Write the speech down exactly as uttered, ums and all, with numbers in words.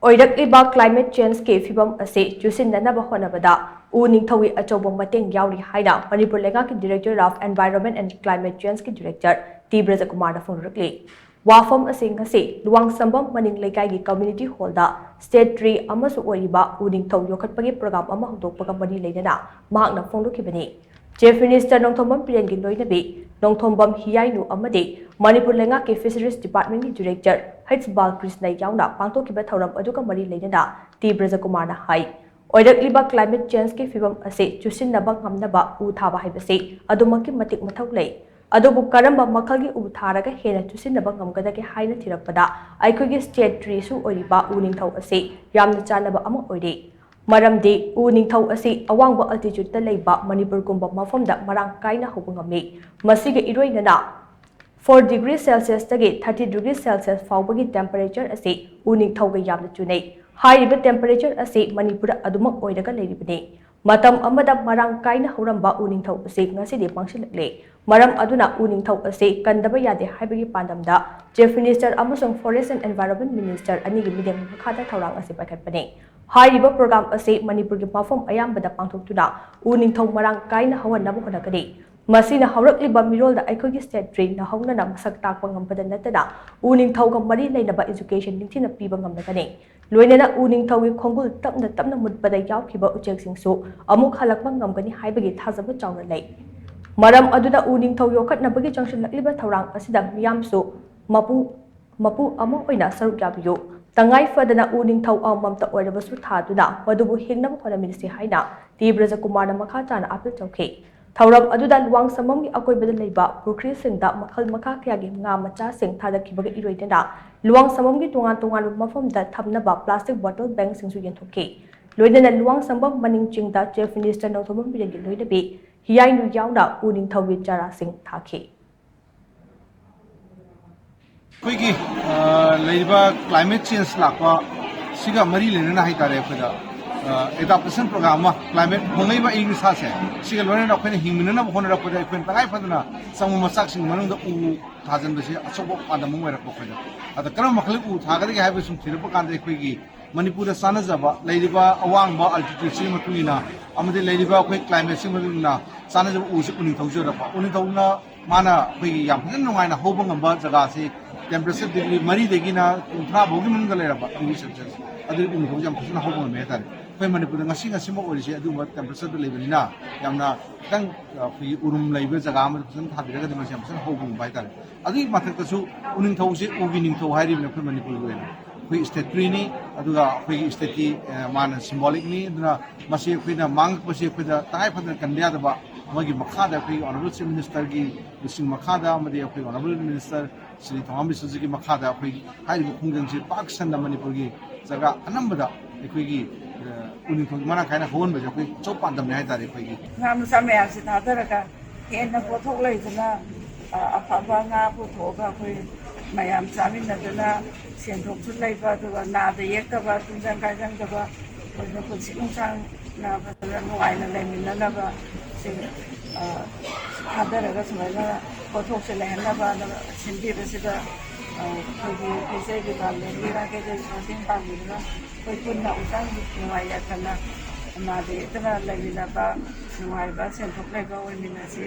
ꯑꯣꯏꯔꯛꯂꯤꯕ climate changeꯀꯤ ꯐꯤꯕꯝ ꯑꯁꯤ ꯆꯨꯁꯤꯟꯅꯅꯕ ꯍꯣꯠꯅꯕꯗ ꯎ ꯅꯤꯡꯊꯧꯒꯤ ꯑꯆꯧꯕ ꯃꯇꯦꯡ ꯌꯥꯎꯔꯤ ꯍꯥꯏꯅ ꯃꯅꯤꯄꯨꯔ ꯂꯩꯉꯥꯛꯀꯤ Director of Environment and Climate Changeꯀꯤ Director ꯇꯤ ꯕ꯭ꯔꯖꯀꯨꯃꯥꯔꯅ ꯐꯣꯡꯗꯣꯔꯛꯂꯤ꯫ ꯋꯥꯐꯝ ꯑꯁꯤ ꯉꯁꯤ ꯂꯨꯋꯥꯡꯁꯝꯕꯝ ꯃꯅꯤꯡ ꯂꯩꯀꯥꯏꯒꯤ community hallꯗ state tree ꯑꯃꯁꯨ ꯑꯣꯏꯔꯤꯕ ꯎ ꯅꯤꯡꯊꯧ ꯌꯣꯛꯈꯠꯄꯒꯤ program ꯑꯃ ꯍꯧꯗꯣꯛꯄꯒ ꯃꯔꯤ ꯂꯩꯅꯅ ꯃꯍꯥꯛꯅ ꯐꯣꯡꯗꯣꯛꯈꯤꯕꯅꯤ꯫ Chief Minister ꯅꯣꯡꯊꯣꯝꯕꯝ ꯕꯤꯔꯦꯟꯒꯤ ꯂꯣꯏꯅꯕꯤ ꯅꯣꯡꯊꯣꯝꯕꯝ ꯍꯤꯌꯥꯏꯅꯨ ꯑꯃꯗꯤ ꯃꯅꯤꯄꯨꯔ ꯂꯩꯉꯥꯛꯀꯤ Fisheries Departmentꯀꯤ Director ꯍꯩꯆ ꯕꯥꯂꯀ꯭ꯔꯤꯁꯅ ꯌꯥꯎꯅ ꯄꯥꯡꯊꯣꯛꯈꯤꯕ ꯊꯧꯔꯝ ꯑꯗꯨꯒ ꯃꯔꯤ ꯂꯩꯅꯅ ꯇꯤ ꯕ꯭ꯔꯖꯀꯨꯃꯥꯔꯅ ꯍꯥꯏ, ꯑꯣꯏꯔꯛꯂꯤꯕ climate changeꯀꯤ ꯐꯤꯕꯝ ꯑꯁꯤ ꯆꯨꯁꯤꯟꯅꯕ ꯉꯝꯅꯕ ꯎ ꯊꯥꯕ ꯍꯥꯏꯕꯁꯤ ꯑꯗꯨꯃꯛꯀꯤ ꯃꯇꯤꯛ ꯃꯊꯧ ꯂꯩ꯫ ꯑꯗꯨꯕꯨ ꯀꯔꯝꯕ ꯃꯈꯜꯒꯤ ꯎ ꯊꯥꯔꯒ ꯍꯦꯟꯅ ꯆꯨꯁꯤꯟꯅꯕ ꯉꯝꯒꯗꯒꯦ ꯍꯥꯏꯅ ꯊꯤꯔꯛꯄꯗ ꯑꯩꯈꯣꯏꯒꯤ state treeꯁꯨ ꯑꯣꯏꯔꯤꯕ ꯎ ꯅꯤꯡꯊꯧ ꯑꯁꯤ ꯌꯥꯝꯅ ꯆꯥꯟꯅꯕ ꯑꯃ ꯑꯣꯏꯔꯦ꯫ ꯃꯔꯝꯗꯤ ꯎ ꯅꯤꯡꯊꯧ ꯑꯁꯤ ꯑꯋꯥꯡꯕ altitudeꯇ ꯂꯩꯕ ꯃꯅꯤꯄꯨꯔꯒꯨꯝꯕ ꯃꯐꯝꯗ ꯃꯔꯥꯡ ꯀꯥꯏꯅ ꯍꯧꯕ ꯉꯝꯃꯤ꯫ ꯃꯁꯤꯒ ꯏꯔꯣꯏꯅꯅ four degree Celsiusꯇꯒꯤ thirty degree Celsius ꯐꯥꯎꯕꯒꯤ temperature ꯑꯁꯤ ꯎ ꯅꯤꯡꯊꯧꯒ ꯌꯥꯝꯅ ꯆꯨꯅꯩ꯫ ꯍꯥꯏꯔꯤꯕ temperature ꯑꯁꯤ ꯃꯅꯤꯄꯨꯔꯗ ꯑꯗꯨꯃꯛ ꯑꯣꯏꯔꯒ ꯂꯩꯔꯤꯕꯅꯤ꯫ ꯃꯇꯝ ꯑꯃꯗ ꯃꯔꯥꯡ ꯀꯥꯏꯅ ꯍꯧꯔꯝꯕ ꯎ ꯅꯤꯡꯊꯧ ꯑꯁꯤ ꯉꯁꯤꯗꯤ ꯃꯥꯡꯁꯤꯜꯂꯛꯂꯦ꯫ ꯃꯔꯝ ꯑꯗꯨꯅ ꯎ ꯅꯤꯡꯊꯧ ꯑꯁꯤ ꯀꯟꯗꯕ ꯌꯥꯗꯦ ꯍꯥꯏꯕꯒꯤ ꯄꯥꯟꯗꯝꯗ Chief Minister ꯑꯃꯁꯨꯡ Forest and Environment Minister ꯑꯅꯤꯒꯤ ꯃꯤꯠꯌꯦꯡ ꯃꯈꯥꯗ ꯊꯧꯔꯥꯡ ꯑꯁꯤ ꯄꯥꯏꯈꯠꯄꯅꯤ꯫ ꯍꯥꯏꯔꯤꯕ program ꯑꯁꯤ ꯃꯅꯤꯄꯨꯔꯒꯤ ꯃꯐꯝ ꯑꯌꯥꯝꯕꯗ ꯄꯥꯡꯊꯣꯛꯇꯨꯅ ꯎ ꯅꯤꯡꯊꯧ ꯃꯔꯥꯡ ꯀꯥꯏꯅ ꯍꯧꯍꯟꯅꯕ ꯍꯣꯠꯅꯒꯅꯤ꯫ ꯃꯁꯤꯅ ꯍꯧꯔꯛꯂꯤꯕ ꯃꯤꯔꯣꯜꯗ ꯑꯩꯈꯣꯏꯒꯤ state tree ꯅꯧꯍꯧꯅꯅ ꯃꯁꯛ ꯇꯥꯛꯄ ꯉꯝꯕꯗ ꯅꯠꯇꯅ ꯎ ꯅꯤꯡꯊꯧꯒ ꯃꯔꯤ ꯂꯩꯅꯕ education ꯅꯤꯡꯊꯤꯅ ꯄꯤꯕ ꯉꯝꯂꯒꯅꯤ꯫ ꯂꯣꯏꯅꯅ ꯎ ꯅꯤꯡꯊꯧꯒꯤ ꯈꯣꯡꯒꯨꯜ ꯇꯞꯅ ꯇꯞꯅ ꯃꯨꯠꯄꯗ ꯌꯥꯎꯈꯤꯕ ꯎꯆꯦꯛꯁꯤꯡꯁꯨ ꯑꯃꯨꯛ ꯍꯜꯂꯛꯄ ꯉꯝꯒꯅꯤ ꯍꯥꯏꯕꯒꯤ ꯊꯥꯖꯕ ꯆꯥꯎꯅ ꯂꯩ꯫ ꯃꯔꯝ ꯑꯗꯨꯅ ꯎ ꯅꯤꯡꯊꯧ ꯌꯣꯛꯈꯠꯅꯕꯒꯤ ꯆꯪꯁꯤꯜꯂꯛꯂꯤꯕ ꯊꯧꯔꯥꯡ ꯑꯁꯤꯗ ꯃꯤꯌꯥꯝꯁꯨ ꯃꯄꯨ ꯃꯄꯨ ꯑꯃ ꯑꯣꯏꯅ ꯁꯔꯨꯛ ꯌꯥꯕꯤꯌꯨ꯫ ꯇꯉꯥꯏ ꯐꯗꯅ ꯎ ꯅꯤꯡꯊꯧ ꯑꯃꯃꯝꯇ ꯑꯣꯏꯔꯕꯁꯨ ꯊꯥꯗꯨꯅ ꯃꯗꯨꯕꯨ ꯍꯤꯡꯅꯕ ꯍꯣꯠꯅꯃꯤꯟꯅꯁꯤ ꯍꯥꯏꯅ ꯇꯤ ꯕ꯭ꯔꯖꯀꯨꯃꯥꯔꯅ ꯃꯈꯥ ꯇꯥꯅ appeal ꯇꯧꯈꯤ꯫ ꯊꯧꯔꯝ ꯑꯗꯨꯗ ꯂꯨꯋꯥꯡꯁꯝꯕꯝꯒꯤ ꯑꯀꯣꯏꯕꯗ ꯂꯩꯕ ꯄꯨꯈ꯭ꯔꯤꯁꯤꯡꯗ ꯃꯈꯜ ꯃꯈꯥ ꯀꯌꯥꯒꯤ ꯉꯥ ꯃꯆꯥꯁꯤꯡ ꯊꯥꯗꯈꯤꯕꯒ ꯏꯔꯣꯏꯅꯅ ꯂꯨꯋꯥꯡꯁꯝꯕꯝꯒꯤ ꯇꯣꯉꯥꯟ ꯇꯣꯉꯥꯟꯕ ꯃꯐꯝꯗ ꯊꯝꯅꯕ plastic bottle bankꯁꯤꯡꯁꯨ ꯌꯦꯟꯊꯣꯛꯈꯤ꯫ ꯂꯣꯏꯅꯅ ꯂꯨꯋꯥꯡꯁꯝꯕꯝ ꯃꯅꯤꯡ ꯆꯤꯡꯗ Chief Minister ꯅꯣꯡꯊꯣꯝꯕꯝ ꯕꯤꯔꯦꯟꯒꯤ ꯂꯣꯏꯅꯕꯤ ꯍꯤꯌꯥꯏꯅꯨ ꯌꯥꯎꯅ ꯎ ꯅꯤꯡꯊꯧꯒꯤ ꯆꯥꯔꯥꯁꯤꯡ ꯊꯥꯈꯤ꯫ ꯑꯩꯈꯣꯏꯒꯤ ꯑ, ꯂꯩꯔꯤꯕ climate change ꯂꯥꯛꯄ ꯁꯤꯒ ꯃꯔꯤ ꯂꯩꯅꯅ ꯍꯥꯏꯇꯥꯔꯦ ꯑꯩꯈꯣꯏꯗ, ꯑꯦꯗꯥꯞꯇꯦꯁꯟ ꯄ꯭ꯔꯣꯒ꯭ꯔꯥꯝ ꯑꯃ, ꯀ꯭ꯂꯥꯏꯃꯦꯠ ꯍꯣꯡꯂꯛꯏꯕ ꯑꯏꯪ ꯑꯁꯥꯁꯦ, ꯁꯤꯒ ꯂꯣꯏꯅꯅ ꯑꯩꯈꯣꯏꯅ ꯍꯤꯡꯃꯤꯟꯅꯅꯕ ꯍꯣꯠꯅꯔꯛꯄꯗ ꯑꯩꯈꯣꯏꯅ ꯇꯉꯥꯏ ꯐꯗꯅ ꯆꯪꯕ ꯃꯆꯥꯛꯁꯤꯡꯒꯤ ꯃꯅꯨꯡꯗ ꯎ ꯊꯥꯖꯤꯟꯕꯁꯤ ꯑꯆꯧꯕ ꯄꯥꯟꯗꯝ ꯑꯃ ꯑꯣꯏꯔꯛꯄ ꯑꯩꯈꯣꯏꯗ꯫ ꯑꯗ ꯀꯔꯝꯕ ꯃꯈꯜꯒꯤ ꯎ ꯊꯥꯒꯗꯒꯦ ꯍꯥꯏꯕ ꯁꯨꯝ ꯊꯤꯔꯛꯄ ꯀꯥꯟꯗ ꯑꯩꯈꯣꯏꯒꯤ ꯃꯅꯤꯄꯨꯔꯗ ꯆꯥꯟꯅꯖꯕ, ꯂꯩꯔꯤꯕ ꯑꯋꯥꯡꯕ ꯑꯜꯇꯤꯇ꯭ꯌꯨꯠꯁꯤꯒꯤ ꯃꯇꯨꯡ ꯏꯟꯅ ꯑꯃꯗꯤ ꯂꯩꯔꯤꯕ ꯑꯩꯈꯣꯏ ꯀ꯭ꯂꯥꯏꯃꯦꯠꯁꯤꯒꯤ ꯃꯇꯨꯡ ꯏꯟꯅ ꯆꯥꯟꯅꯖꯕ ꯎꯁꯤ ꯎꯅꯤꯡꯊꯧꯁꯤ ꯑꯣꯏꯔꯛꯄ꯫ ꯎꯅꯤꯡꯊꯧꯅ ꯃꯥꯅ ꯑꯩꯈꯣꯏꯒꯤ ꯌꯥꯝ ꯐꯖꯅ ꯅꯨꯡꯉꯥꯏꯅ ꯍꯧꯕ ꯉꯝꯕ ꯖꯒꯥꯁꯤ ꯇꯦꯝꯄꯔꯦꯆꯔ ꯗꯤꯒ꯭ꯔꯤ ꯃꯔꯤꯗꯒꯤꯅ ꯀꯨꯟꯊ꯭ꯔꯥ ꯐꯥꯎꯒꯤ ꯃꯅꯨꯡꯗ ꯂꯩꯔꯕ ꯗꯤꯒ꯭ꯔꯤ ꯁꯦꯜꯁꯤꯌꯁ, ꯑꯗꯨꯗꯤ ꯎꯅꯤꯡꯊꯧꯁꯤ ꯌꯥꯝ ꯐꯖꯅ ꯍꯧꯕ ꯉꯝꯃꯦ ꯍꯥꯏꯇꯥꯔꯦ꯫ ꯑꯩꯈꯣꯏ ꯃꯅꯤꯄꯨꯔꯗ ꯉꯁꯤ ꯉꯁꯤꯃꯛ ꯑꯣꯏꯔꯤꯁꯦ ꯑꯗꯨꯒꯨꯝꯕ ꯇꯦꯝꯄꯔꯦꯆꯔꯗ ꯂꯩꯕꯅꯤꯅ ꯌꯥꯝꯅ ꯈꯤꯇꯪ ꯑꯩꯈꯣꯏꯒꯤ ꯎꯔꯨꯝ ꯂꯩꯕ ꯖꯒꯥ ꯑꯃꯗ ꯐꯖꯅ ꯊꯥꯕꯤꯔꯒꯗꯤ ꯃꯁꯤ ꯌꯥꯝ ꯐꯖꯅ ꯍꯧꯕ ꯉꯝꯕ ꯍꯥꯏꯇꯥꯔꯦ꯫ ꯑꯗꯨꯒꯤ ꯃꯊꯛꯇꯁꯨ ꯎꯅꯤꯡꯊꯧꯁꯦ ꯎꯒꯤ ꯅꯤꯡꯊꯧ ꯍꯥꯏꯔꯤꯕꯅꯤ ꯑꯩꯈꯣꯏ ꯃꯅꯤꯄꯨꯔꯒꯤ ꯑꯣꯏꯅ꯫ ꯑꯩꯈꯣꯏ ꯁ꯭ꯇꯦꯠ ꯇ꯭ꯔꯤꯅꯤ, ꯑꯗꯨꯒ ꯑꯩꯈꯣꯏꯒꯤ ꯁ꯭ꯇꯦꯠꯀꯤ, ꯑ, ꯃꯥꯅ ꯁꯤꯝꯕꯣꯂꯤꯛꯅꯤ꯫ ꯑꯗꯨꯅ ꯃꯁꯤ ꯑꯩꯈꯣꯏꯅ ꯃꯥꯡꯉꯛꯄꯁꯤ ꯑꯩꯈꯣꯏꯗ ꯇꯉꯥꯏ ꯐꯗꯅ ꯀꯟꯕ ꯌꯥꯗꯕ, ꯃꯣꯏꯒꯤ ꯃꯈꯥꯗ ꯑꯩꯈꯣꯏꯒꯤ ꯑꯣꯅꯔꯦꯕꯜ ꯆꯤꯐ ꯃꯤꯅꯤꯁꯇꯔꯒꯤ ꯂꯨꯆꯤꯡ ꯃꯈꯥꯗ ꯑꯃꯗꯤ ꯑꯩꯈꯣꯏ ꯑꯣꯅꯔꯦꯕꯜ ꯃꯤꯅꯤꯁꯇꯔ ꯁ꯭ꯔꯤ ꯊꯧꯉꯥꯝ ꯕꯤꯁ꯭ꯋꯖꯤꯠꯀꯤ ꯃꯈꯥꯗ ꯑꯩꯈꯣꯏ ꯍꯥꯏꯔꯤꯕ ꯈꯣꯡꯖꯪꯁꯤ ꯄꯥꯛ ꯁꯟꯅ ꯃꯅꯤꯄꯨꯔꯒꯤ ꯖꯒꯥ ꯑꯅꯝꯕꯗ ꯑꯩꯈꯣꯏꯒꯤ, ꯑ, ꯎꯅꯤꯡꯊꯧ ꯃꯔꯥꯡ ꯀꯥꯏꯅ ꯍꯧꯍꯟꯕꯁꯦ ꯑꯩꯈꯣꯏ ꯑꯆꯧꯕ ꯄꯥꯟꯗꯝꯅꯤ ꯍꯥꯏꯇꯥꯔꯦ ꯑꯩꯈꯣꯏꯒꯤ꯫ ꯉꯥ ꯃꯆꯥ ꯃꯌꯥꯝꯁꯦ ꯊꯥꯗꯔꯒ ꯍꯦꯟꯅ ꯄꯣꯠꯊꯣꯛ ꯂꯩꯗꯅ, ꯑ, ꯑꯐꯕ ꯉꯥ ꯄꯨꯊꯣꯛꯑꯒ ꯑꯩꯈꯣꯏ ꯃꯌꯥꯝ ꯆꯥꯃꯤꯟꯅꯗꯅ ꯁꯦꯟꯊꯣꯛꯁꯨ ꯂꯩꯕ, ꯑꯗꯨꯒ ꯅꯥꯗ ꯌꯦꯛꯇꯕ, ꯇꯤꯟꯖꯪ ꯀꯥꯏꯖꯪꯗꯕ, ꯑꯗꯨꯒ ꯄꯨꯟꯁꯤ ꯅꯨꯡꯁꯥꯡꯅ ꯐꯖꯅ ꯅꯨꯡꯉꯥꯏꯅ ꯂꯩꯃꯤꯟꯅꯅꯕ ꯁꯤ, ꯑ, ꯊꯥꯗꯔꯒ ꯁꯨꯃꯥꯏꯅ ꯄꯣꯠꯊꯣꯛꯁꯦ ꯂꯩꯍꯟꯅꯕ ꯁꯤꯟꯕꯤꯕꯁꯤꯗ, ꯑ, ꯑꯩꯈꯣꯏꯒꯤ ꯐꯤꯁꯔꯤ ꯗꯤꯄꯥꯔꯠꯃꯦꯟꯒꯤ ꯃꯥꯏꯀꯩꯗꯒꯤ ꯃꯇꯦꯡ ꯄꯥꯡꯕꯤꯗꯨꯅ ꯑꯩꯈꯣꯏ ꯄꯨꯟꯅ ꯑꯃꯨꯛꯇꯪ ꯅꯨꯡꯉꯥꯏ ꯌꯥꯏꯐꯅ ꯅꯥꯗ ꯌꯦꯛꯇꯅ ꯂꯩꯃꯤꯟꯅꯕ, ꯅꯨꯡꯉꯥꯏꯕ ꯁꯦꯟꯊꯣꯛ ꯂꯩꯕ ꯑꯣꯏꯃꯤꯟꯅꯁꯤ꯫